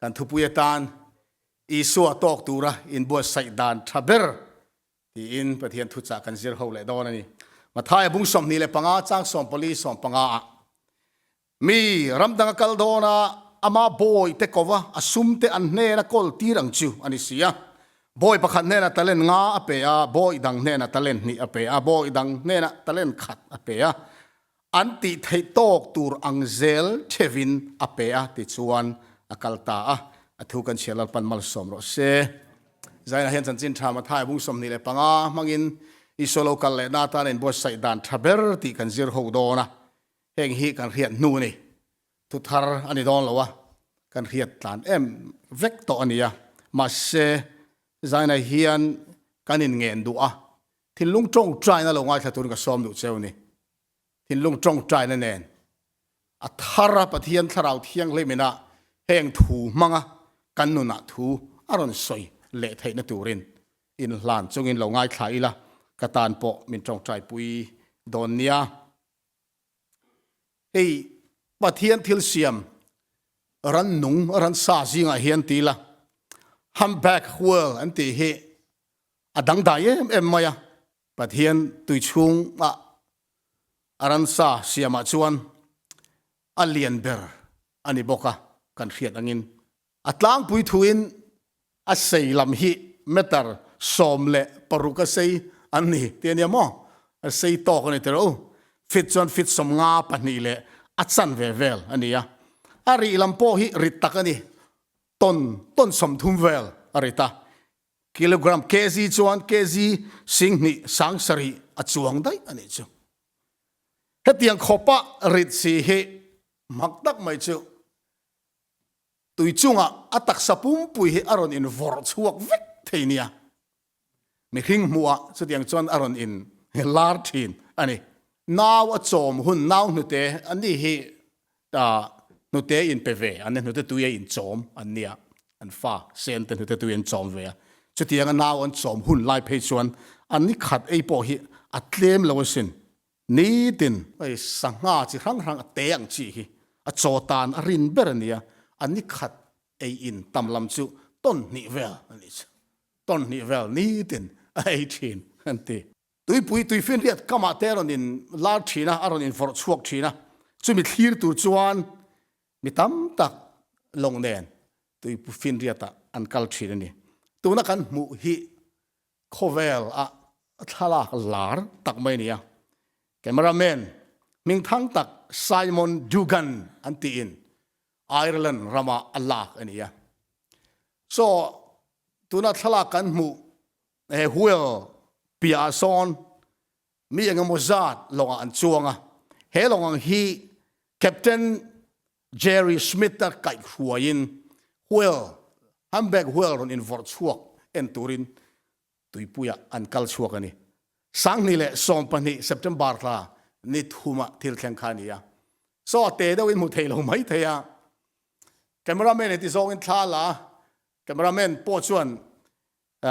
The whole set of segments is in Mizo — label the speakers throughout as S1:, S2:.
S1: Kan thupui atan Isua tawk tura inbuatsaih dan tha ber tiin Pathian thuchah kan zir ho leh dawn a ni. Mathaia bung 25 chang 44 15 ah mi ram dang a kal dawn a, ama bawi te ko va, a sum te an hnena kawl tir ang chu a ni si a. Bawi pakhat hnenah talent nga a pe a, bawi dang hnenah talent hnih a pe a, bawi dang hnenah talent khat a pe a. An tih theih tawk tur ang zel thevin a pe a tichuan a kal ta a, a thu kan chhiar Lalpan malsawm rawh se. Zainah hian chanchin tha Mathai bung 25 hmangin Isua lo kal lehna atan inbuatsaih dan tha ber tih kan zir ho dawn a, heng hi kan hriat hnu a ni. Thu thar a ni dawn lo a, kan hriat tlan em vek tawh a ni a, mahse Zainah hian kan inngen duh a, thinlung tawngtaina lo ngaithla turin ka sawm duh cheu a ni. Thinlung tawngtaina nen a thar a Pathian Thlarau Thianghlim ina heng thu hmanga kan nunah thu a rawn sawi leh theihna turin inhlan chungin lo ngaithla ila ka tan pawh min tawngtaipui dawn nia. Hei Pathian thil siam rannung ransa zingah hian ti ila humpback whale an tih hi a dangdai em em mai a. Pathian tui chhungah a ransa siamah chuan a lian ber a ni bawk a, kan hriat angin. A tlangpui thuin a sei lam hi meter 16 a sei an ni tih a nia maw? A sei tawk a ni teh rawh u. Fit chuan fit 52 leh a chanve vel a ni a. A rih lam pawh hi rit tak a ni, ton ton 30 vel a rit a. Kilogram, kg, chuan kg 2000 700 a chuang daih a nih chu. Hetiang khawpa rit si hi mak tak mai chu tui chungah a taksa pumpui hi a rawn invawrh chhuak vek thei nia. Mihring hmuhah chutiang chuan a rawn in lar thin a ni. Nau a chawm hun, nau hnute an nih hi hnute in pe ve an ni, hnute tui a in chawm an nia, an fa sen te hnute tui an chawm ve a, chutianga nau an chawm hun lai phei chuan an ni khat ei pawh hi a tlem lo asin, nitin hei sangha chi hrang hrang a te ang chi hi a chaw tan a rin ber a nia, an ni khat ei in tam lam chu tawn hnih vel a nih chu, tawn hnih vel nitin a ei thin an ti. Tuipui tuifinriat kamah te a rawn in lar thin a, a rawn invawrh chhuak thin a, chumi thlir tur chuan mi tam tak lawng nen tuifinriatah an kal thin a ni. Tuna kan hmuh hi khawvel a thlalak lar tak mai a ni a, cameraman hmingthang tak Simon Dugan an tiin Ireland rama a lak a ni a. So tuna thlalak kan hmuh He wheel piahah sawn mi engemaw zat lawngah an chuang a, he lawng ang hi Captain Jerry Smith-a kaihhruaiin wheel, humpback whale rawn invawrh chhuak en turin tuipuiah an kal chhuak a ni. 2012 September thla ni thuma thil thleng kha a ni a. Saw a te deuhin hmu thei lo mai thei a, cameraman heti zawngin thla a la a, cameraman pawh chuan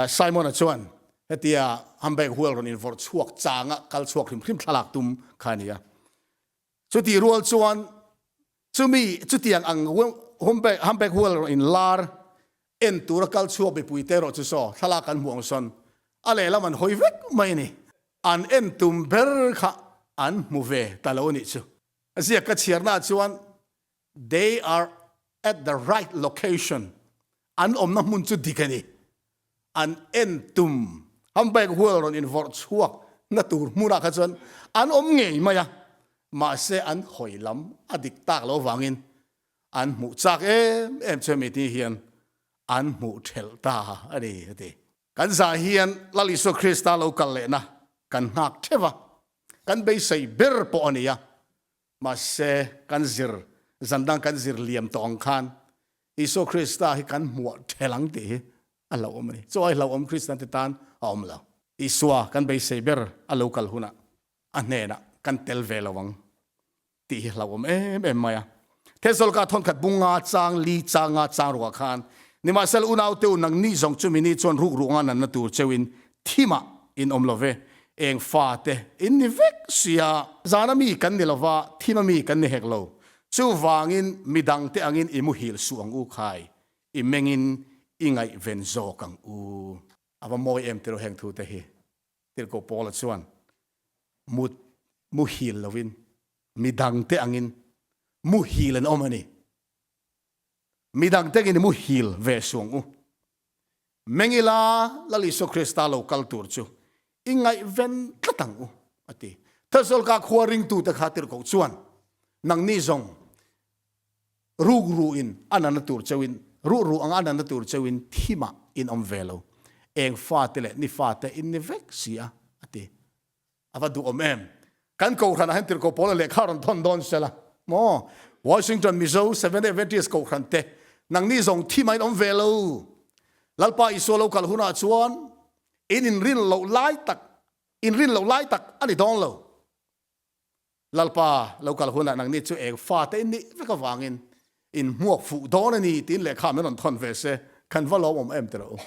S1: Simon-a chuan hetia humpback whale rawn invawrh chhuak changa kal chhuak hrim hrim thlalak tum kha a ni a. Chutih rual chuan chumi chutiang ang humpback whale rawn inlar en tura kal chhuak mipuite erawh chu saw thlalak an hmuh ang sawn a lehlam an hawi vek mai a ni. An en tum ber kha an hmu ve ta lo a nih chu. A ziak ka chhiarnaah chuan They are at the right location, an awmna hmun chu dik a ni. An en tum, humpback whale rawn invawrh chhuak na tur hmunah kha chuan an awm ngei mai a, mahse an hawi lam a dik tak lo vangin an hmuh chak em em chu hemi ni hian an hmuh thelh ta a ni a ti. Kan zah hian Lal Isua Krista lo kal lehna kan nghak theuh a, kan beisei ber pawh a ni a, Mahse, kan zir, zan dang kan zir liam tawh ang khan Isua Krista hi kan hmuah ṭhel ang tih hi a hlauhawm a ni. Chu ai hlauhawm Kristiante tan a awm lo. Isua kan beisei ber a lo kal hunah a hnenah kan tel ve lo ang tih hi hlauhawm em em mai a. Thesalonika thawnkhat bunga chang li changa chang ruah khan, Nimahsela unaute u nangni zawng chumi ni chuan rukru anga nanna tur cheuhin thimah in awm lo ve, eng fate in ni vek sia. Zana mi kan ni lova, thima mi kan ni hek lo. Chuvangin midangte angin i muhil suh ang u khai. I mengin i ngaihven zawk ang u. A va mawi em tiraw heng thute hi. Tirhkoh Paula chuan mut muhil lovin midangte angin muhil an awm a ni. Midangte angin i muhil ve suh ang u. Meng ila Lal Isua Krista lo kal tur chu i ngaihven tlat ang u, a ti. Thessalka khua ringtute kha tirhkoh chuan nangni zawng Rukru in a nana tur cheuin, ruhru anga a nana tur cheuin thimah in awm ve lo. Eng fate leh ni fate in ni vek si a, a ti. A va duhawm em? Kan Kohhranah hian tirhkoh Paula lehkha rawn thawn dawn sela maw? Washington Mizo Seventh-day Adventist Kohhran te, nangni zawng thimah in awm ve lo. Lalpa Isua lo kal hunah chuan in inrin loh lai tak, inrin loh lai tak a ni dawn lo. Lalpa, lo kal hunah nangni chu eng fate in nih vek avangin in hmuak fuh dawn a ni tiin lehkha min rawn thawn ve se, kan va lawmawm em tiraw u.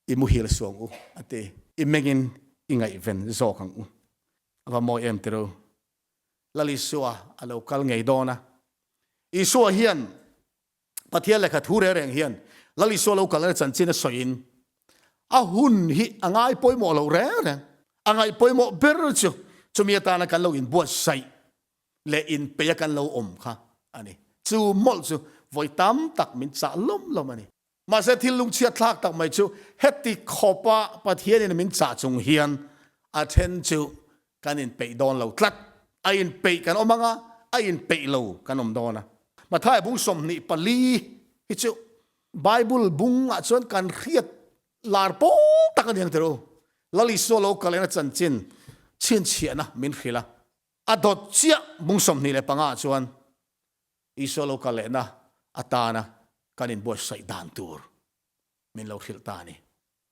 S1: I muhil suang u a ti. I mengin i ngaihven zawk ang u. A va mawi em tiraw u. Lal Isua a lo kal ngei dawn a. Isua hian Pathian lehkha thu reng reng hian Lal Isua lo kalna chanchin a sawiin a hun hi a ngai pawimawh lo reng reng. A ngaih pawimawh ber chu chumi atana kan lo inbuatsaih leh inpeih a kan lo awm kha a ni. Chu mawlh chu vawi tam tak min chah lawm lawm a ni. Mahse thil lungchhiat thlak tak mai chu heti khawpa Pathianin min chah chung hian a then chu Kan inpeih dawn lo tlat. A inpeih kan awm anga, a inpeih lo kan awm dawn a. Mathai bung 24 hi chu Bible bungah chuan kan hriat lar pawl tak a ni ang tirh u. Lal Isua lo kal ena chanchin chhinchhiahna min hrilh a. A dawt chiah bung 25 ah chuan Isua lo kal lehna atana kan inbuatsaih dan tur min lo hrilh ta a ni.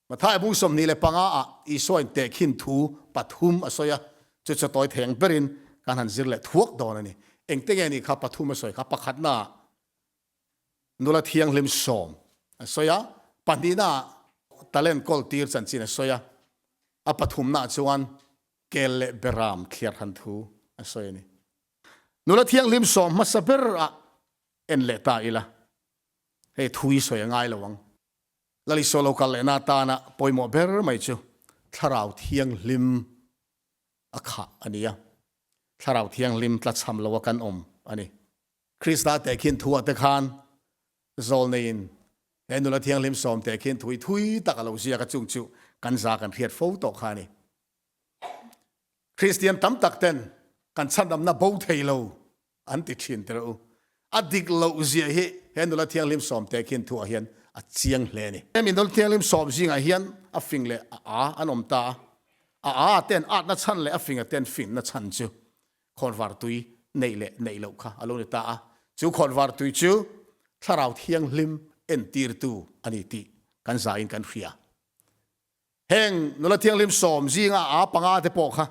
S1: Mathai bung 25 ah Isua in tehkhin thu pathum a sawi a, chu chu tawi thei ang berin kan han zir leh thuak dawn a ni. Engte nge ni kha pathum a sawi kha? Pakhatna ah nula thianghlim sawm a sawi a, pahnihna ah talent kawl tir chanchin a sawi a, a pathumna ah chuan kel leh beram thliar han thu a sawi a ni. Nula thianghlim sawm hmasa ber ah en leh ta ila, hei thu hi sawi a ngai lo ang. Lal Isua lo kal lehna atana pawimawh ber mai chu Thlarau Thianghlim a khah a ni a, Thlarau Thianghlim tlachham loa kan awm a ni. Krista tehkhin thuah te khan zawlneiin he nula thianghlim sawm tehkhin thui thui tak a lo ziak a, chung chu kan za kan hriat fo tawh kha a ni. Kristian tam tak ten kan chhandamna bo thei lo an ti thin tirh u. A dik loh zia hi he nula thianghlim sawm te khin thuah hian a chiang hle a ni. Hemi nula thianghlim sawm zingah hian a fing leh a aa an awm ta a, a aa ten atna chhan leh a finga ten finna chhan chu khawnvar tui neih leh neih loh kha a lo ni ta a. Chu khawnvar tui chu Thlarau Thianghlim entirtu a ni tih kan zain kan hria. Heng nula thianghlim sawm zinga a aa panga te pawh kha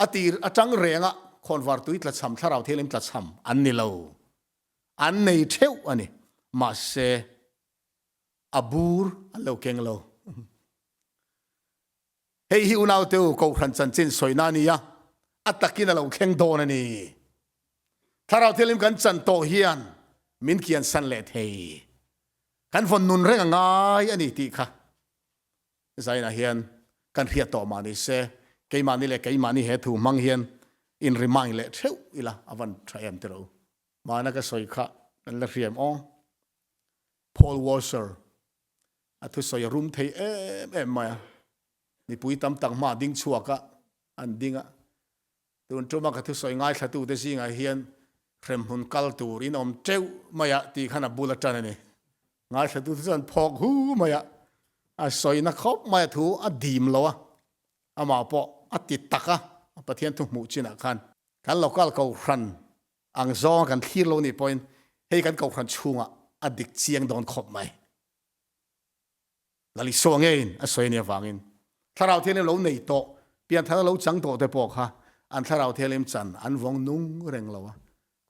S1: A tir atang renga khawnvar tui tlachham, thlarau thianghlim tlachham an ni lo. An nei theuh a ni. Mahse, a bur an lo keng lo. Hei hi unaute u Kohhran chanchin sawina a ni a, a takin a lo thleng dawn a ni. Thlarau thianghlim kan chan tawh hian min kiansan leh thei. Kan vawn nun reng a ngai a ni tih kha Zainah hian kan hriat tawh mah ni se, keimahni leh keimahni he thu hmang hian in remind leh theuh ila a van tha em tiraw u. Mahna ka sawi kha kan la hriam aw. Paul Washer a thusawi a rum thei em em mai a, mipui tam tak hma ding chhuak a an ding a, Tun tuma ka thusawi ngaithlatute zingah hian hremhmun kal tur in awm teuh mai a tih khan a bul a tan a ni. Ngaithlatute chuan phawk hu mai a, a sawina khawp mai a thu a dim lo a, amah pawh a ti tak a, Pathian thu hmuh chinah khan kan local kohhran ang zawnga kan thlir lo nih pawhin hei kan kohhran chhungah a dik chiang dawn khawp mai. Lal Isua ngeiin a sawi a nih avangin Thlarau Thianghlim lo nei tawh, pianthar lo chang tawh te pawh kha an Thlarau Thianghlim chan an vawng nung reng lo a,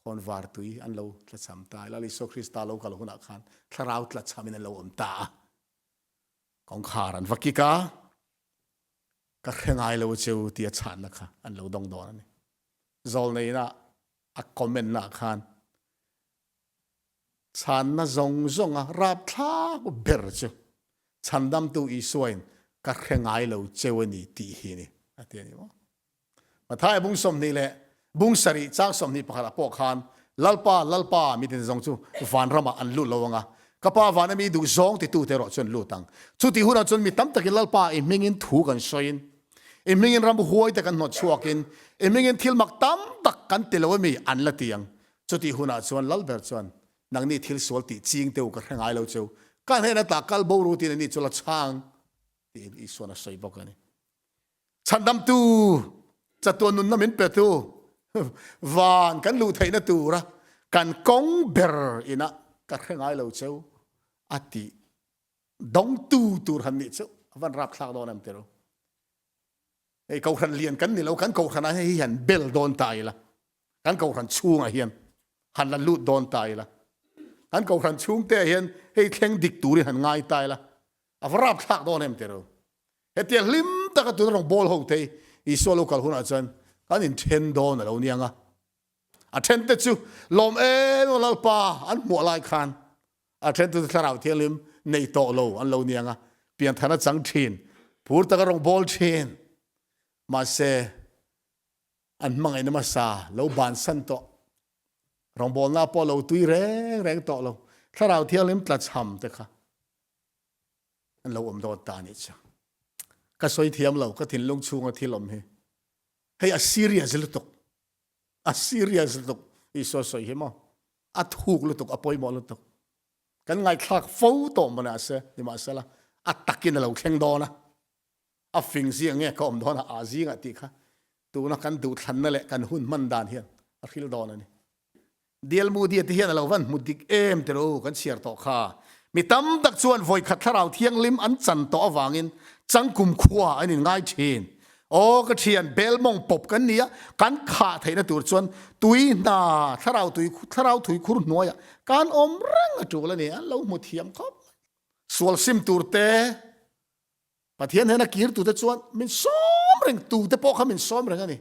S1: khawnvar tui an lo tlachham ta a, Lal Isua Krista lo kal hunah khan Thlarau tlachhamin an lo awm ta a, kawngkhar an va kik a, ka hre ngai lo che u tia chhanna kha an lo dawng dawn a ni. Zawlneina a comment-na khan. Chhanna zawng zawnga rapthlak ber chu Chhandamtu Isuain ka hre ngai lo cheu a ni tih hi a ni, a ti a ni maw? Mathaia bung 20 leh bung sarih chang 21 ah pawh khan Lalpa, Lalpa, mi tin zawng chu van ramah an lut lo ang a, ka Pa vana mi duh zawng titute erawh chu an lut ang. Chutih hunah chuan mi tam takin Lalpa i hmingin thu kan sawiin, i hmingin ram huaite kan hnawt chhuakin, i hmingin thil mak tam tak kan ti lo emi an la ti ang. Chutih hunah chuan Lalber chuan, Nangni thil sual tih ching teu ka hre ngai lo cheu, ka hnena tah kal bo ru tiin ani chu la chhang, tiin Isuan a sawi bawk a ni. Chhandamtu, chatuan nunna min petu, van kan luh theihna tura kan kawng ber ina ka hre ngai lo cheu a tih dawngtu tur han nih chu a van rapthlak dawn em tiro. Hei kohhran lian kan ni lo, kan kohhran ah hei hian bel dawn ta ila, kan kohhran chhungah hian han la lut dawn ta ila, kan kohhran chhungte ah hian hei thleng dik turin han ngai ta ila, a va rapthlak dawn em tiro. Hetia hlim taka tuna rawn bawl ho te hi Isua lo kal hunah chuan kan inthen dawn a lo ni ang a. A thente chu lawm em em Lalpa an hmuah lai khan a thente chu Thlarau Thianghlim nei tawh lo an lo ni ang a, pianthana chang thin, phur taka rawn bawl thin. Mahse, an hmangaihna hmasa lo bansan tawh, rawngbawlna pawh lo tui reng reng tawh lo, Thlarau Thianghlim tlachham te kha an lo awm dawn ta a nih chu. Ka sawi thiam lo, ka thinlung chhunga thil awm hi. Hei a serious lutuk, a serious lutuk Isua sawi hi maw? A thuk lutuk, a pawimawh lutuk. Kan ngaithlak fo tawh maw nase, nimahsela a takin a lo thleng dawn a. A fing zing nge ka awm dawn a, a zingah tih kha tuna kan duhthlanna leh kan hun hman dan hian a hril dawn a ni. Dialmudia te hian a lo van hmu dik em teh rawh u, kan chhiar tawh kha. Mi tam tak chuan vawikhat thlarau thianghlim an chan tawh avangin changkum khua an inngai thin. Aw ka thian, bel mawng pawp kan ni a, kan khah theihna tur chuan tui hna thlarau tui thlarau thui khur hnuaiah kan awm reng a tul a ni, an lo hmu thiam khawp mai. Sual sim tur te. Pathian hnena kir tute chuan min sawm reng tute pawh kha min sawm reng a ni.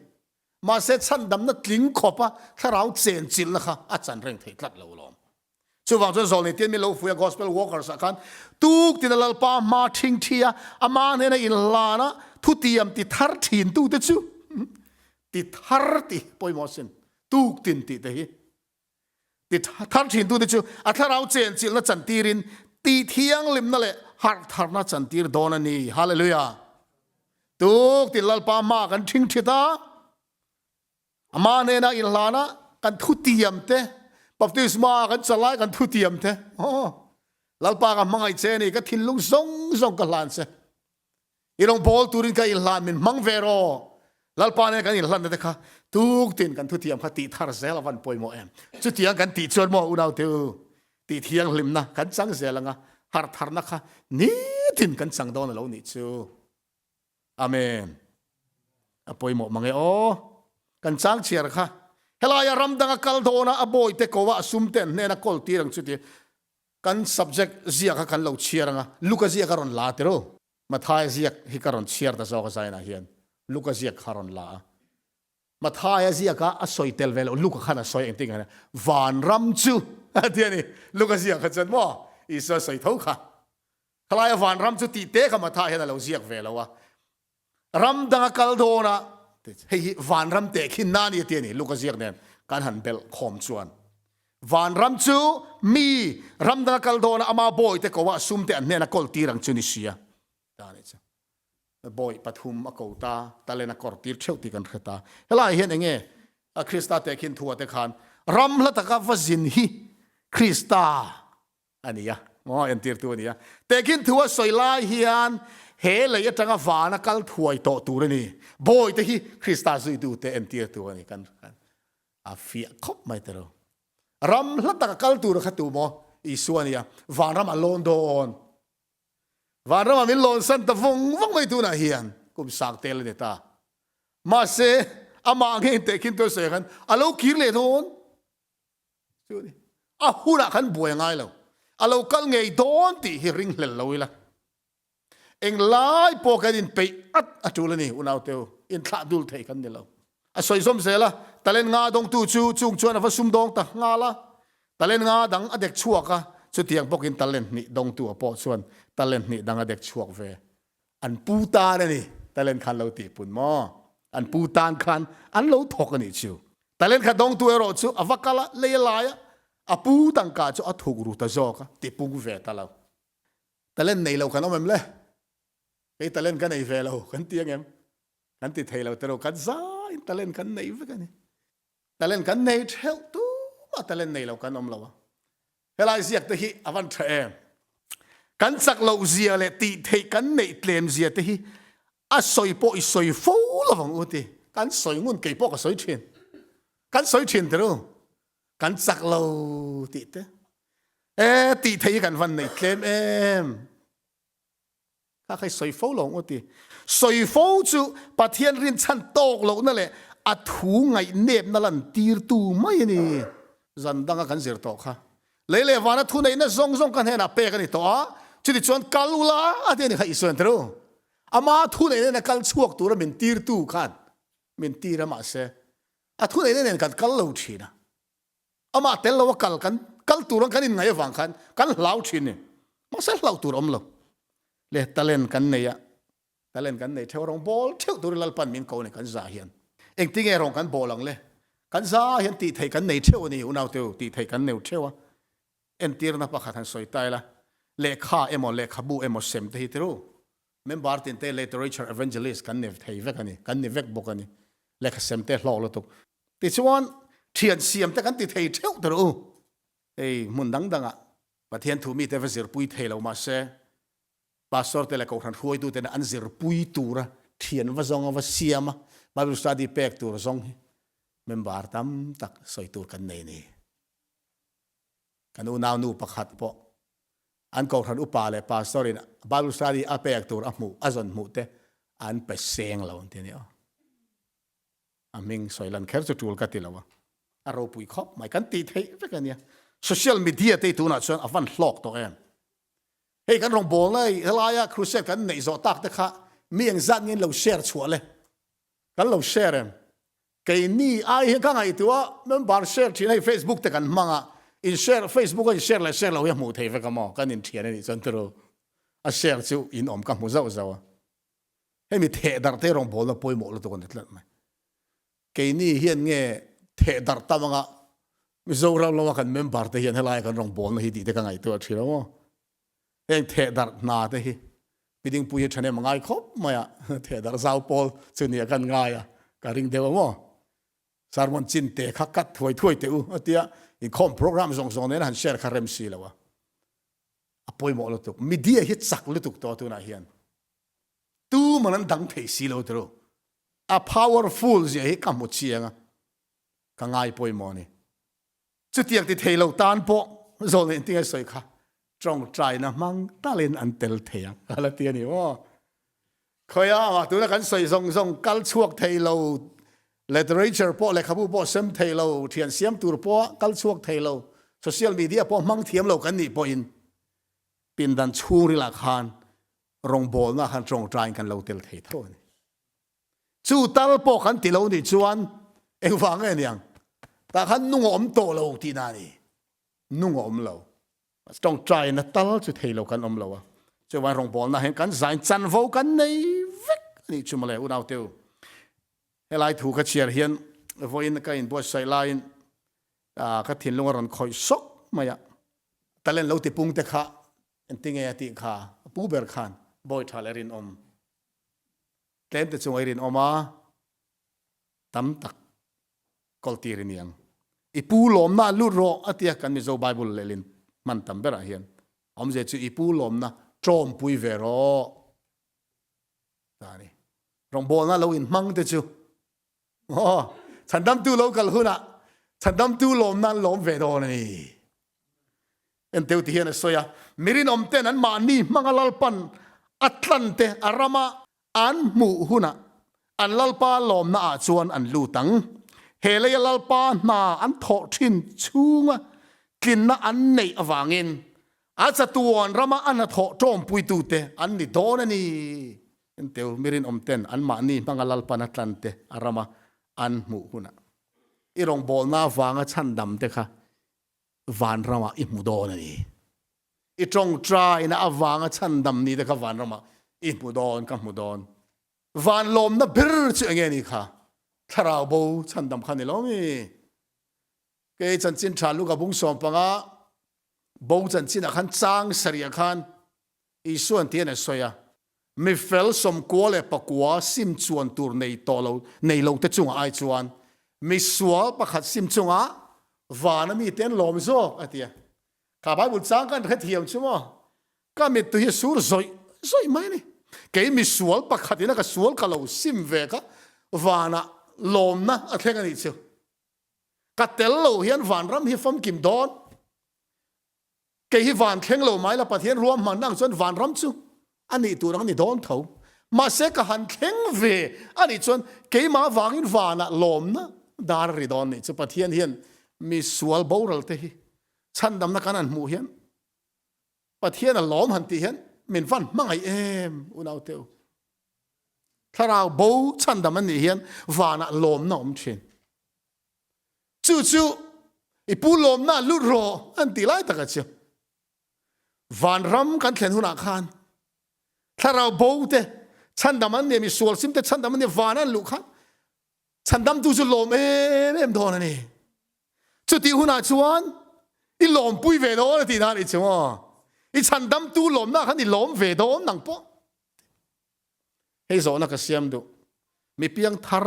S1: Mahse chhandamna tling khawpa thlarau chenchilhna kha a chan reng thei tlat lo alawm. Chuvang chuan Zawlnei tian min lo fuih a Gospel Workers ah khan tuk tina Lalpa hma thing thi a, ama hnena inhlan a thutiam ti thar thin tute chu ti thar tih pawimawh sin tuk tin tih te hi Ti thar thintute chu a thlarau chenchilhna chantirin tih thianghlimna leh harh tharna chantir dawn a ni. Hallelujah! Tuk tin Lalpa hma kan thing thit a, Ama hnena inhlana kan thutiam te, baptisma kan chalai kan thutiam te, oh, Lalpa ka hmangaih che ni, ka thinlung zawng zawng ka hlan che. I rawn bawl turin ka inhlan min hmang ve rawh. Lalpa nen kan inhlanna te kha tuktin kan thutiam kha tih thar zel a van pawimawh em. Chutiang kan tih chuan maw unaute u, tih thianghlimna kan chang zel anga harh tharna kha nitin kan chang dawn a lo nih chu. Amen. A pawimawh mang e aw. Kan chang chhiar kha helaia ram danga kal dawna a bawite ko a a sum te an hnena kawl tir ang chu ti Kan subject ziak kha kan lo chhiar anga, Luka ziak a rawn la tiro. Mathaia ziak hi ka rawn chhiar ta zawk a zainah hian Luka ziak kha a rawn la a. Mathaia ziaka a sawi tel ve loh Luka khan a sawi engtin nge vanram chu a ti a ni. Luka ziak kha chuan maw Isua sawi tho kha. Khalaia vanram chu tih te kha Mathaia hian a lo ziak ve lo a. Ram dang a kal dawn a, hei hi vanram tehkhin na a ni a ti a ni, Luka ziak nen kan han belh khawm chuan. Vanram chu mi ram dang a kal dawn a, ama bawi te ko a, sum te an hnena kawl tir ang chu ni sia. Ta ni chu. Bawi pathum a ko ta, talen a kawr tir theuh tih kan hre ta. Helai hian enge a Krista tehkhin thu ah te khan ram hla taka va zin hi Krista a ni a, maw entirtu a ni a. Tehkhin thu a sawi lai hian he lei atanga vana kal thuai tawh tur a ni. Bawite hi Krista zuitute entirtu a ni. Kan a fiah khawp mai ta lo. Ram hla taka kal tur a kha tu maw Isua a ni a, vanram a lawn dawn. Vanramah min lawnsan ta vawng vawng mai tunah hian kum sang tel a ni ta. Mahse, amah ngei tehkhin tu a sawi khan a lo kir leh dawn. Chu a ni. A hunah khan buai a ngai lo. A lo kal ngei dawn tih hi ringhlel lo ila. Englai pawh kan inpeih at a tul a ni, unaute u. Inthlah dul thei kan ni lo. A sawi zawm zel a, talent nga dawngtu chu chung chuan a va sum dawng ta nghal a. Talent nga dang a dek chhuak a, chutiang bawkin talent hnih dawngtu a pawh chuan talent hnih dang a dek chhuak ve. An pu tan a ni, talent khan lo tih pun maw? An pu tan khan an lo thawk a nih chu. Talent kha dawngtu erawh chu a va kal a, lei a lai a, a pu tangka chu a thuk ru ta zawk a, ti pung ve ta lo. Talent nei lo kan awm em le? Kei talent ka nei ve lo kan ti angem? Kan ti thei lo tero, kan zaiin talent kan nei vek a ni. Talent kan nei theuh tumah talent nei lo kan awm lo a. Helai ziak te hi a van tha em. Kan chak loh zia leh tih theih kan neih tlem zia te hi a sawi pawh i sawi fo lovang u ti. Kan sawi ngun kei pawh ka sawi thin. Kan sawi thin tiro. Kan chak lo tih te. E tih theih hi kan van neih tlem em. Kha kha i sawi fo lo ang u ti. Sawi fo chu Pathian rinchhan tawk lohna leh a thu ngaihnepna lantirtu mai a ni. Zan danga kan zir tawh kha. Lei leh vana thuneihna zawng zawng ka hnenah pek a ni tawh a, chuti chuan kal ula a ti a ni kha Isuan ti ru. Ama thuneihna nen a kal chhuak tura min tirtu khan min tir a mahse a thuneihna nen kan kal lo thin a. Amah tel lo a kal kan kal tur ang kan inngaih avang khan kan hlau thin ni. Mahse hlauh tur awm lo. Le talent kan nei a, talent kan nei theuh a rawng bawl theuh turin Lalpan min ko a ni kan za hian. Engtinge rawng kan bawl ang le? Kan za hian tih theih kan nei theuh a ni unauteu, tih theih kan neu theuh a. Entirna pakhat han sawi ta ila, lehkha emaw lehkhabu emaw sem te hi tiru. Member tin te literature evangelist kan ni thei vek a ni, kan ni vek bawk a ni. Lehkha sem te hlawk lutuk. Tichuan, thian siam te kan ti thei theuh ta rawh u. Hei hmun dang dangah Pathian thu mite va zirpui thei lo mahse, Pastor te leh Kohhran hruaitu tena an zirpui tura thian va zawnga va siam a, Bible study pek tur zawng hi member tam tak sawi tur kan nei ni. Kan unau nu pakhat pawh an Kohhran upa leh Pastor in Bible study a pek tur a hmuh a zawn hmuh te an pe seng lo an ti a ni aw. A hming sawi lan kher chu tul ka ti lo a, a ropui khawp mai kan tih theih vek a nia. Social media te hi tunah chuan a van hlawk tawh em. Hei kan rawngbawlna helaia crusade kan neih zawh tak te kha mi engzat nge lo share chhuah le? Kan lo share em? Keini ai hian ka ngaihtuah member share thin hei Facebook te kan hmang a, in share Facebook a in share leh share lo hi a hmuh theih vek a maw? Kan inthian a nih chuan turu a share chu in awm ka hmu zauh zauh a. Hemi thehdarh te rawngbawlna pawimawh lutuk a ni tlat mai. Keini hian nge thehdarh tam anga Mizoram lama kan member te hian helaia kan rawngbawlna hi tih te ka ngaihtuah thin a maw. Heng thehdarh hna te hi Pidingpui hi thahnem a ngai khawp mai a, thehdarh zau pawl chu nia kan ngai a, ka ring deuh a maw. Sermon chin te kha cut thuai thuai teh u a tia, inkhawm program zawng zawng nen han share kha rem si lo a. A pawimawh lutuk. Media hi chak lutuk tawh tunah hian. Tuman an dang thei si lo tiro. A powerful zia hi ka hmu chiang a, ka ngai pawimawh a ni. Chutiang ti thei lo tan pawh zawl eng tinge sawi kha tawngtaina hmang talin an tel thei ang a la ti a ni maw. Khawia amah tuna kan sawi zawng zawng kal chhuak thei lo, literature pawh lehkhabu pawh sem thei lo, thian siam tur pawh kal chhuak thei lo, social media pawh hmang thiam lo kan nih pawhin pindan chhungrilah khan rawngbawlna khan tawngtain kan lo tel thei tho a ni. Chu tal pawh kan ti lo nih chuan engvang nge niang? Tah khan nung a awm tawh lo tihna a ni. Nung a awm lo. Tawngtaina tal chu thei lo kan awm lo a. Chuvang rawngbawlna hian kan zain chanvo kan nei vek a nih chu mawle unauteu. Helai thu ka chhiar hian vawiin ka inbuatsaih laiin ka thinlung a rawn khawih sawk mai a. Talent lo tipung te kha Engtinge a tih kha a pu ber khan bawi tha leh rinawm tlem te chunga i rinawm a, tam tak kawl tir i ni ang. I pu lawmna ah lut rawh a tia kan Mizo Bible lehlin hman tam berah hian awmzia chu i pu lawmna tawmpui ve rawh ta a ni. Rawngbawlna lo inhmang te chu Aw, chhandamtu lo kal hunah chhandamtu lawm nan lawm ve dawn a ni. Enteu ti hian a sawi a, mi rinawm ten an mahni hmanga Lalpan a tlan te a rama an hmuh hunah an Lalpa lawmna ah chuan an lut ang. He leia Lalpa hna an thawh thin chhunga tlinna an neih avangin a chatuan rama a hnathawh tawmpuitute an ni dawn a ni. Enteu, mi rinawm ten anmahni hmanga Lalpan a tlan te a rama an hmuh hunah i rawngbawlna avanga chhandam te kha vanramah i hmu dawn a ni. I tawngtaina avanga chhandam ni te kha vanramah i hmu dawn, ka hmu dawn. Van lawmna ber chu enge ni kha? Thlarau bo chhandam kha ni lo mi? Kei chanchin tha Luka bung 15 bo chanchinah khan chang sarih khan Isuan tian a sawi a, Mi fel 99 sim chuan tur nei tawh lo nei lo te chungah ai chuan mi sual pakhat sim chungah vana mite an lawm zawk a ti a. Kha Bible chang kan hrethiam chu maw? Ka mittui hi a sur zawih zawih mai a ni. Kei mi sual pakhat ina ka sual ka lo sim ve kha vanah lawmna a thleng a nih chu. Ka tel lo hian vanram hi famkim dawn. Kei hi van thleng lo mai la Pathian ruahmanna ang chuan vanram chu a nih tur ang a ni dawn tho. Mahse ka han thleng ve a nih chuan keimah vangin vanah lawmna dar a ri dawn nih chu. Pathian hian mi sual boral te hi chhandamna kan han hmuh hian Pathian a lawm han tih hian min van hmangaih em unau te u. Thlarau bo chhandam an nih hian vanah lawmna awm thin. Chu chu i pu lawmna lut rawh an tih lai taka chu vanram kan thlen hunah khan thlarau bo te chhandam an nia mi sual sim te chhandam an nia van an luh khan chhandamtu chu lawm em em dawn a ni. Chutih hunah chuan i lawmpui ve dawn a tih na a nih chu maw? I chhandamtu lawmna khan i lawm ve dawn nang pawh. Hei zawhna ka siam duh. Mi piang thar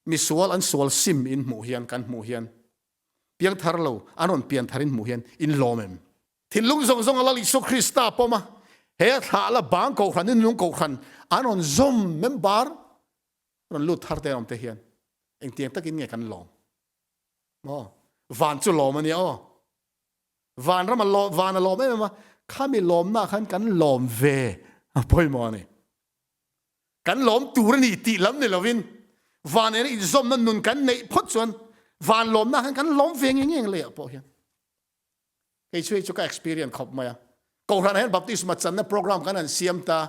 S1: Mi sual an sual sim in hmuh hian kan hmuh hian piang thar lo an rawn pian thar in hmuh hian in lawm em? Thinlung zawng zawng a Lal Isua Krista pawm a, he a thlah la bang kohhran in nung kohhran an rawn zawm member rawn lut thar te an awm te hian engtiang takin nge kan lawm? Maw? Van chu lawm a nia aw. Van ram a lawm, van a lawm em em a, khami lawmna khan kan lawm ve a pawimawh a ni. Kan lawm tur a ni tih lam ni lovin van nena inzawmna nun kan neih phawt chuan van lawmna khan kan lawm ve ngei ngei leiah pawh hian. Hei chu hei chu ka experience khawp mai a. Kohhranah hian baptisma channa program kan han siam ta,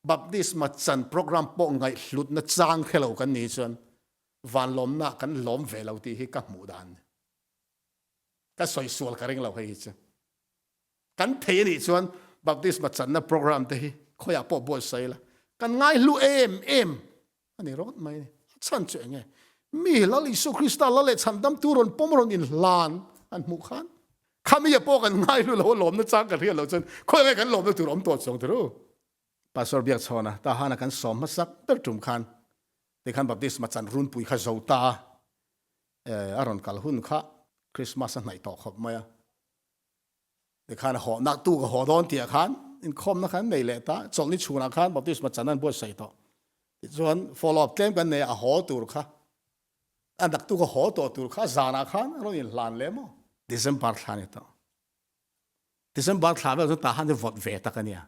S1: baptisma chan program pawh ngaihhlutna chang hre lo kan nih chuan van lawmna kan lawm ve lo tih hi ka hmuh dan. Ka sawi sual ka ring lo hei hi chu. Kan thei a nih chuan baptisma channa program te hi khawiah pawh buatsaih ila kan ngaihlu em em a ni rawt mai a ni. A chhan chu eng nge? Mi Lal Isua Krista Lal leh Chhandamtu rawn pawm rawn inhlan an hmuh khan khami a pawh kan ngaihlu lo a lawmna chang kan hriat loh chuan khawiah nge kan lawmna tur awm tawh chuang tiro? Pastor Biakchhawna Tahana kan sawm hmasak ber tum khan tikhan baptisma chan runpui kha zo ta a rawn kal hun kha Christmas a hnaih tawh khawp mai a. Tikhan a haw nak tu ka haw dawn tih ah khan inkhawmna khan nei leh ta, chawlhni chhunah khan baptisma chan an buatsaih tawh. Tichuan follow up tlem kan nei a, a haw tur kha, a nak tu ka haw tawh tur kha zanah khan a rawn inhlan leh maw? December thla ni tawh. December thla vel chu tah han hi vawt ve tak a nia,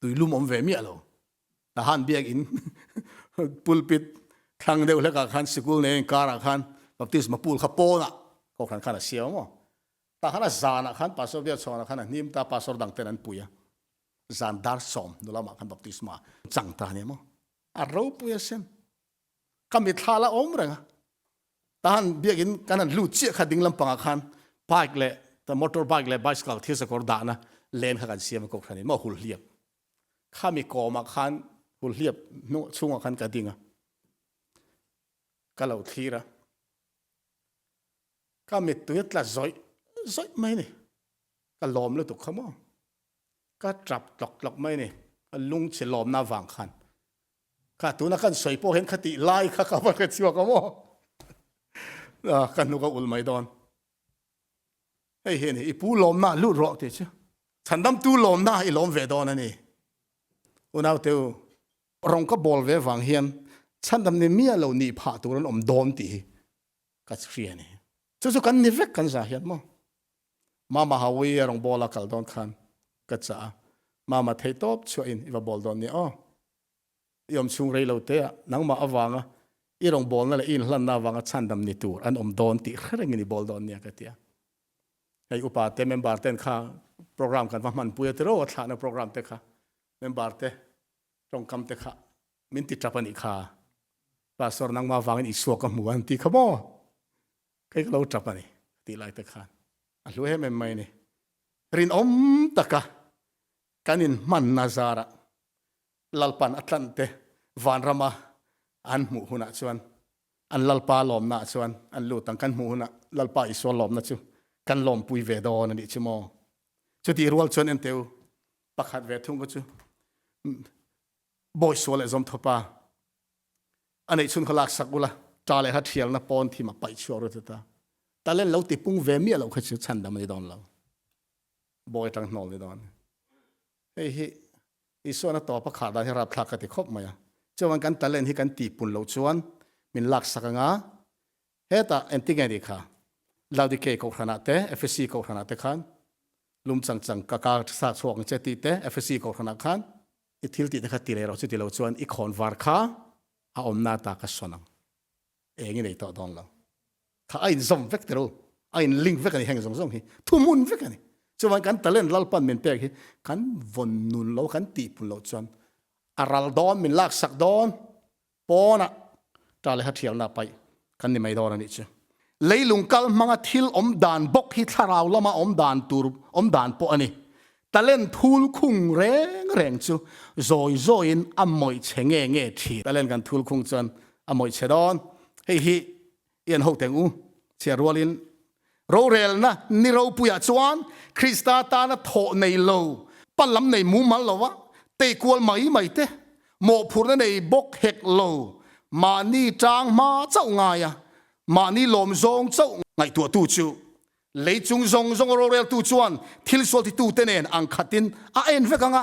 S1: tuilum awm ve miah lo. Tah han biakinn pulpit thlang deuh hlekah khan sikul nei inkarah khan baptisma pool kha pawnah kohhran khan a siam a maw? Tah khan a zanah khan Pastor Biakchhawnah khan a hnim ta, Pastor dang ten an pui a, zan dar sawm hnu lamah khan baptisma chang ta a ni maw? A ropui asin. Ka mitthla la awm reng a. Tah han biakin kan han lut chiah kha ding lampangah khan bike leh motor bike leh bicycle thil sakawr dahna lane kha kan siam a kohhran in maw hulhliap. Khami kawmah khan hulhliap chhungah khan ka ding a, ka lo thlir a. Ka mittui a tla zawih zawih mai a ni. Ka lawm lutuk kha maw. Ka tap tlawk tlawk mai a ni. Ka lungchhe lawmna avang khan. Kha tuna kan sawi pawh hian kha tih lai kha ka va hre chhuak a maw. Ka hnuk a ulh mai dawn. Hei hi a ni, i pu lawmna lut rawh tih chu. Chhandamtu lawmna i lawm ve dawn a ni. Unaute u, rawng ka bawl ve vang hian chhandam ni miah lo nih phah tur an awm dawn tih hi Ka hria ni. Chu chu kan ni vek kan za hian maw. Mama Hawi a rawn bawl a kal dawn khan ka chah a, Mama thei tawp chhuah in i va bawl dawn nia aw. I awm chhung rei lo te ah nangmah avanga i rawn bawlna leh i inhlanna avanga chhandam ni tur an awm dawn tih hre rengin i bawl dawn nia ka ti a. Hei upa te member ten kha program kan va hmanpui a tiraw a thlahna program te kha member te tawngkam te kha min ti tap a nih kha. Pastor nangmah vangin Isua ka hmu a an ti kha maw? Kei ka lo tap a ni tih lai te khan. A hlu em em mai a ni. Rinawm taka kan inhmanna zarah Lalpan a tlante vanrama an hmuh hunah chuan an Lalpa lawmnaah chuan an lut ang. Kan hmuh hunah Lalpa Isua lawmna chu kan lawmpui ve dawn a nih chu maw. Chutih rual chuan enteu pakhat ve thung kha chu bawi sual leh zawm thawpa a neih chhun kha lak sak ula ta leh kha thialna pawn thim a paih chhuak ru ta. Talent lo tipung ve miah loh kha chu chhandam a ni dawn lo. Bawi atang hnawl ni dawn. Hei hi Isuan a tawp a khah dan hi rapthlak ka ti khawp mai a. Chuan kan talent hi kan tihpun loh chuan min laksak anga hetah engtin nge nih kha Laodikei kohhranah te Ephesi kohhranah te khan lum chang chang ka ka sa chhuak ang che tih te Ephesi kohhranah khan i thil tih te kha ti leh rawh chuti lo chuan i khawn var kha a awmna ta ka sawn ang. Eng i nei tawh dawn lo. Kha a inzawm vek tero, a in link vek a ni heng zawng zawng hi, thuhmun vek a ni. Chuvan kan talent Lalpan min pek hi kan vawn nun lo, kan tihpun loh chuan a ral dawn, min laksak dawn, pawnah ta leh ha thialna paih kan ni mai dawn a nih chu. Leilung kal hmanga thil awm dan bawk hi thlarau lama awm dan tur awm dan pawh a ni. Talent thul khung reng reng chu zawi zawiin a mawih chhe nge nge thin. Talent kan thul khung chuan a mawih chhe dawn. Hei hi i an ho teng u chhiar rualin rorelna ni ropuiah chuan Krista tana thawh nei lo, pa lam nei mumal lova teikual mai mai te, mawhphurhna nei bawk hek lo, mahni tang hma chauh ngaia mahni lawm zawng chauh ngaihtuahtu chu Lei chung zawng zawng roreltu chuan thil sual titute nen ang khatin a en vek ang a,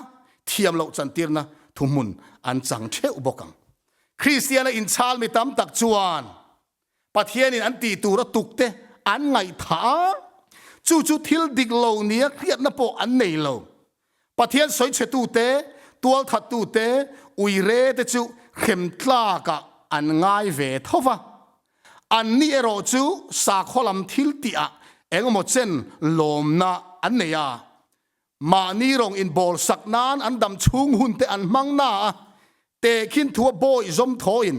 S1: thiam loh chantirna thuhmun an chang theuh bawk ang. Kristiana inchhal mi tam tak chuan Pathianin an tih tur a tukte an ngaihthah a, chu chu thil dik lo nia hriatna pawh an nei lo. Pathian sawichhetute, tualthattute, uire te chu hrem tlakah an ngai ve tho va. Anni erawh chu sakhaw lam thil tihah engemaw chen lawmna an nei a, mahni rawng inbawlsak nan an dam chhung hunte an hmang na a, Tehkhin thua bawi zawm thawin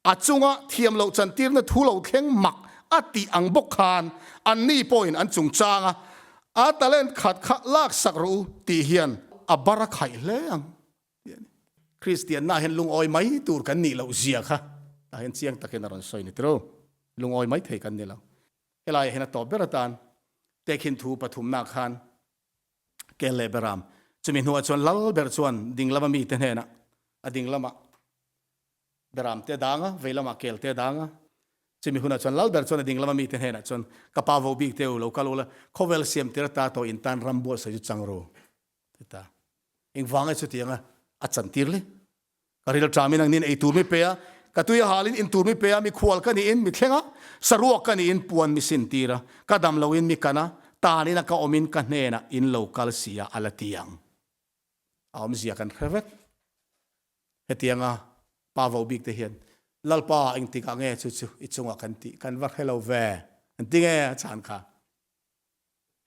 S1: a chunga thiam loh chantirna thu lo thleng mak a tih ang bawk khan anni pawhin an chungchanga a talent khat kha laksak rawh u tih hian a bar a khaih hle ang tih a ni. Kristianna hian lungawi mai tur kan nih loh zia kha tah hian chiang takin a rawn sawi ni tiro. Lungawi mai thei kan ni lo. Helaiah hian a tawp ber atan tehkhin thu pathumna khan Kel leh Beram. Chumi hnuah chuan lal ber chuan ding lama mite hnenah a ding lamah Beram te a dang a, vei lamah Kel te a dang a. Chumi hunah chuan lal ber chuan a ding lama mite hnenah chuan ka pa vo bik te u lo kal ula, khawvel siam tir ata tawh in tan ram buatsaih chu chang ru ti ta. Engvang e chutianga a chantir le? Ka rilṭamin ang nin ei tur mi pe a, ka tui a halin in tur mi pe a, mikhual ka niin mi thleng a, saruak ka niin puan mi sin tir a, ka dam loin mi kan a, tanin a ka awmin ka hnenah in lo kal si a, a la ti ang. A awmzia kan hre vek. Hetianga pa vo bik te hian, Lalpa engtikah nge chu chu i chungah kan tih kan va hre lo ve, an ti nge a chhan kha.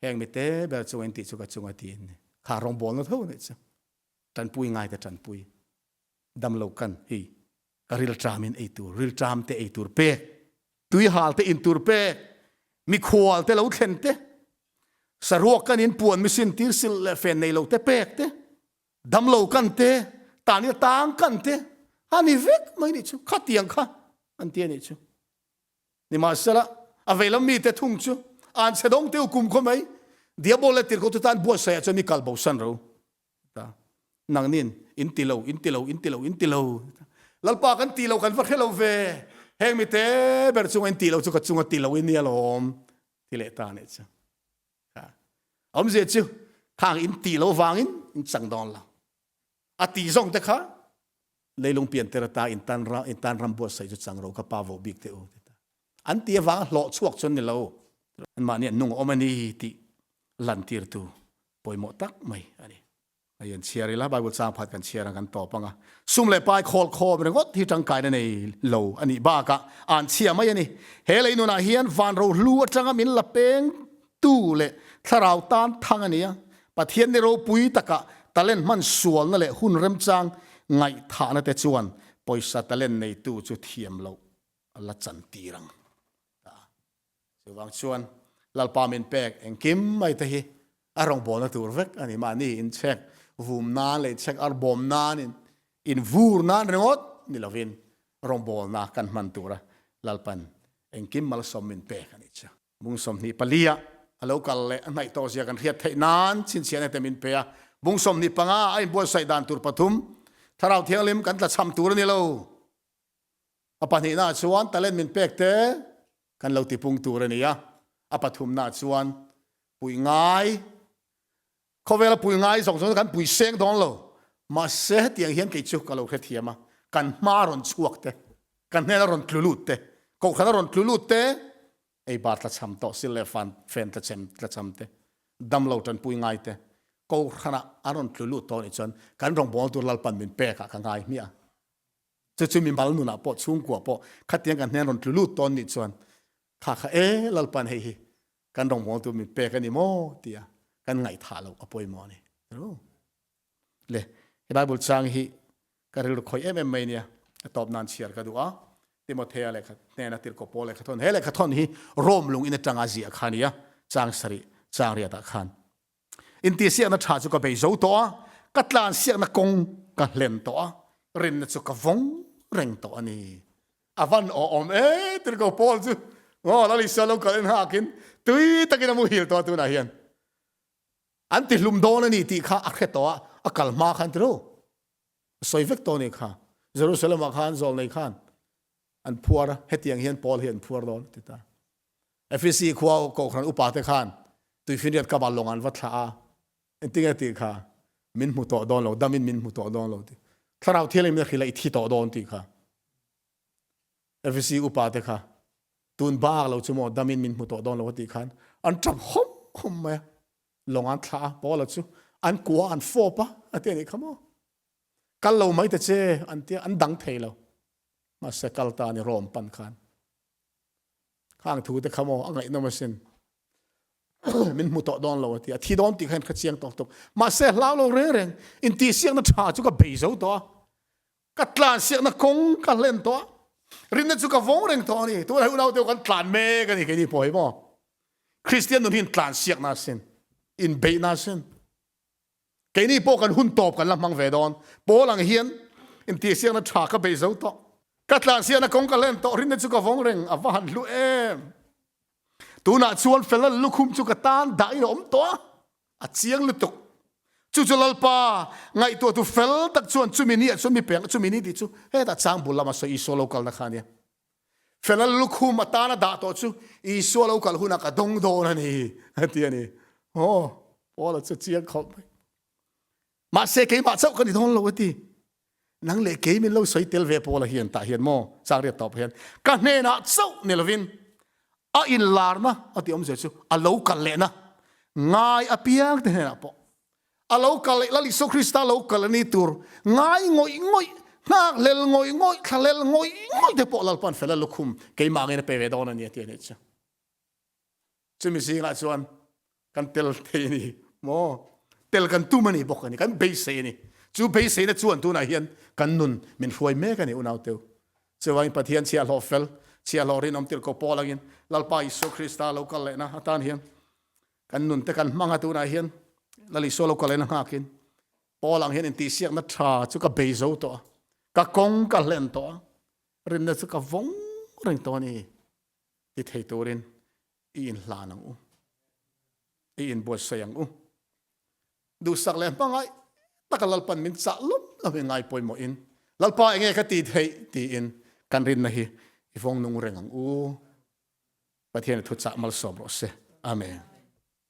S1: Heng mite ber chunga in tih chu ka chunga ti an ni. Kha rawngbawlna tho a nih chu. Tanpui ngai te tanpui damlo kan hi ka rilṭam in ei tur rilṭam te ei tur pek tuihal te in tur pek mikhual te lo thlen te saruak kan in puan misin tir sil leh fen nei lo te pek te damlo kan te tani tang kan te ani vek mai ni chu khatiang kha an ti ani chu nimahsela a veilam mi te thung chu an chhe dawng te kum khaw mai diabol le tirhkoh te tan buatsaih ah chuan mi kal bo san ro Ta. Nangnin in ti lo, in ti lo, in ti lo, in ti lo. Lalpa kan ti lo, kan va hre lo ve. Heng mi te ber chunga in ti lo chu ka chunga ti lo in nia lawm. Ti leh ta nih chu. Kha. Awmzia chu khang in ti lo vangin in chang dawn lo. A ti zawng te kha leilung pian ter ata in tan ram in tan ram buatsaih chu chang ro ka pa vo bik te u. An ti avanga hlawh chhuak chuan ni lo. Anmahni an nung a awm a ni tih lantirtu pawimawh tak mai a ni. Hei an chhiar ila, Bible chang phat kan chhiar ang kan tawp ang a. Sum leh pai khawl khawm ringawt hi tangkaina nei lo a nih bakah an chhia mai a ni. He lei nunah hian van rohlu atanga min la peng tu leh thlarau tan thang a ni a. Pathian ni ropui takah talent hman sualna leh hun remchang ngaihthahna te chuan pawisa talent neitu chu thiam loh a la chantir ang. Chuvang chuan. Lalpa min pek engkim mai te hi a rawngbawlna tur vek a ni. Mahni inchhek vum nan leh inchhek ar bawm nan in invur nan ringawt ni lovin rawngbawlna kan hman tura Lalpan engkim malsawm min pek a nih chu. Bung 24 ah a lo kal leh a hnaih tawh zia kan hriat theih nan chhinchhiahna te min pe a. Bung 25 a inbuatsaih dan tur pathum, Thlarau Thianghlim kan tlachham tur a ni lo. A pahnihnaah chuan talent min pek te kan lo tipung tur a ni a, a pathumnaah chuan puih ngai, khawvela puih ngai zawng zawng chu kan pui seng dawn lo, mahse hetiang hian kei chu ka lo hrethiam a, kan hma rawn chhuak te, kan hnena rawn tlu lut te, kohhrana rawn tlu lut te, ei bar tlachham tawh sil leh fan fen tlachem tlachham te, damlo tanpui ngai te, kohhrana an rawn tlu lut tawh nih chuan kan rawngbâwl tur Lalpan min pekah ka ngai hmiah a. Chu chu mimal nunah pawh chhungkua pawh khatiang kan hnen rawn tlu lut tawn nih chuan kha kha e Lalpan hei hi kan rawngbâwl tur min pek a ni maw tia kan ngaihthah loh a pawimawh a ni. Le he Bible chang hi ka rilru khawih em em mai nia a tawp nan chhiar ka duh a Timothea lehkha hnena tirhkoh Paul lehkha thawn he lehkha thawn hi Rome lung in atanga ziah kha nia chang sarih chang riatah khan Intihsiakna tha chu ka bei zo tawh a, ka tlansiakna kawng ka hlen tawh a, rinna chu ka vawng reng tawh a ni. A van awhawm e tirhkoh Paul chu aw Lal Isua lo kal en nghakin tui takin a muhil tawh a tunah hian. An ti hlum dawn a ni tih kha a hre tawh a, a kal hma khan ti ro. A sawi vek tawh a ni kha. Jerusalem ah khan zawlnei khan an phuar a, hetiang hian Paul hi an phuar dawn a ti ta. Efesi khua kohhran upate khan tuifinriat kapa lawng an va thlah a, engtinge tih kha min hmu tawh dawn lo, damin min hmu tawh dawn lo tih. Thlarau Thianghlim in a hrilh a, i thi tawh dawn tih kha. Efesi upate kha tun bak lo chu maw damin min hmu tawh dawn lo a tih khan an tap hawm hawm mai a, lawng an thlah a, Paula chu an kua an fawp a, a ti a nih kha maw. Kal lo mai ta che an tia, an dang thei lo. Mahse kal ta a ni Rome pan khan. Khang thu te kha maw a ngaihnawm asin. Min hmu tawh dawn lo a ti. A thi dawn tih kha in kha chiang tawk tawk. Mahse hlau lo reng reng intihsiakna tha chu ka bei zo tawh a. Ka tlansiakna kawng ka hlen tawh a. Rinna chu ka vawng reng tawh a ni. Tunah hi unau te kan tlan mek a ni keini pawh hi maw. Kristian nun hi intlansiakna asin. Inbeihna asin. Keini pawh kan hun tawp kan la hmang ve dawn. Paul ang hian intihsiakna tha ka bei zo tawh. Ka tlansiakna kawng ka hlen tawh rinna chu ka vawng reng a va han hlu em. Tunah chuan felna lukhum chu ka tan dahin a awm tawh a, a chiang lutuk. Chu chu Lalpa ngaihtuahtu fel tak chuan chumi ni ah chuan mi peng chumi ni tih chu hetah chang bul lama sawi Isua lo kalna kha a nia. Felna lukhum atana dah tawh chu Isua lo kal hunah ka dawng dawn a ni a ti a ni. Aw, Paula chu chiang khawp mai. Mahse keimah chauh ka ni dawn lo a ti. Nang leh kei min lo sawi tel ve Paula hian tah hian maw chang riat tawp hian ka hnenah chauh ni lovin a inlarna a ti awmzia chu a lo kal lehna ngai apiang te hnenah pawh A lo kal leh Lal Isua Krista lo kal a ni tur ngai ngawih ngawih, nghak hlel ngawih ngawih, thla hlel ngawih ngawih te pawh Lalpa'n fel a lukhum keimah angin a pe ve dawn a ni a ti a nih chu. Chumi zingah chuan kan tel thei a ni maw? Tel kan tum a ni bawk a ni, kan beisei a ni. Chu beiseina chuan tunah hian kan nun min hruai mek a ni unauteu. Chuvangin Pathian chhiahhlawh fel, chhiahhlawh rinawm tirhkoh Paul angin Lalpa Isua Krista lo kal lehna atan hian Kan nun te kan hmang a tunah hian Lal Isua lo kal en a nghakin Paul ang hian intihsiakna tha chu ka bei zo tawh a, ka kawng ka hlen tawh a, rinna chu ka vawng reng tawh a ni ti thei turin i inhlan ang u, i inbuatsaih ang u. Duhsak leh hmangaih taka Lalpan min chah lawm lawm hi ngai pawimawhin Lalpa enge ka tih theih tiin kan rinna hi i vawng nung reng ang u. Pathian i thuchah malsawm rawh se. Amen.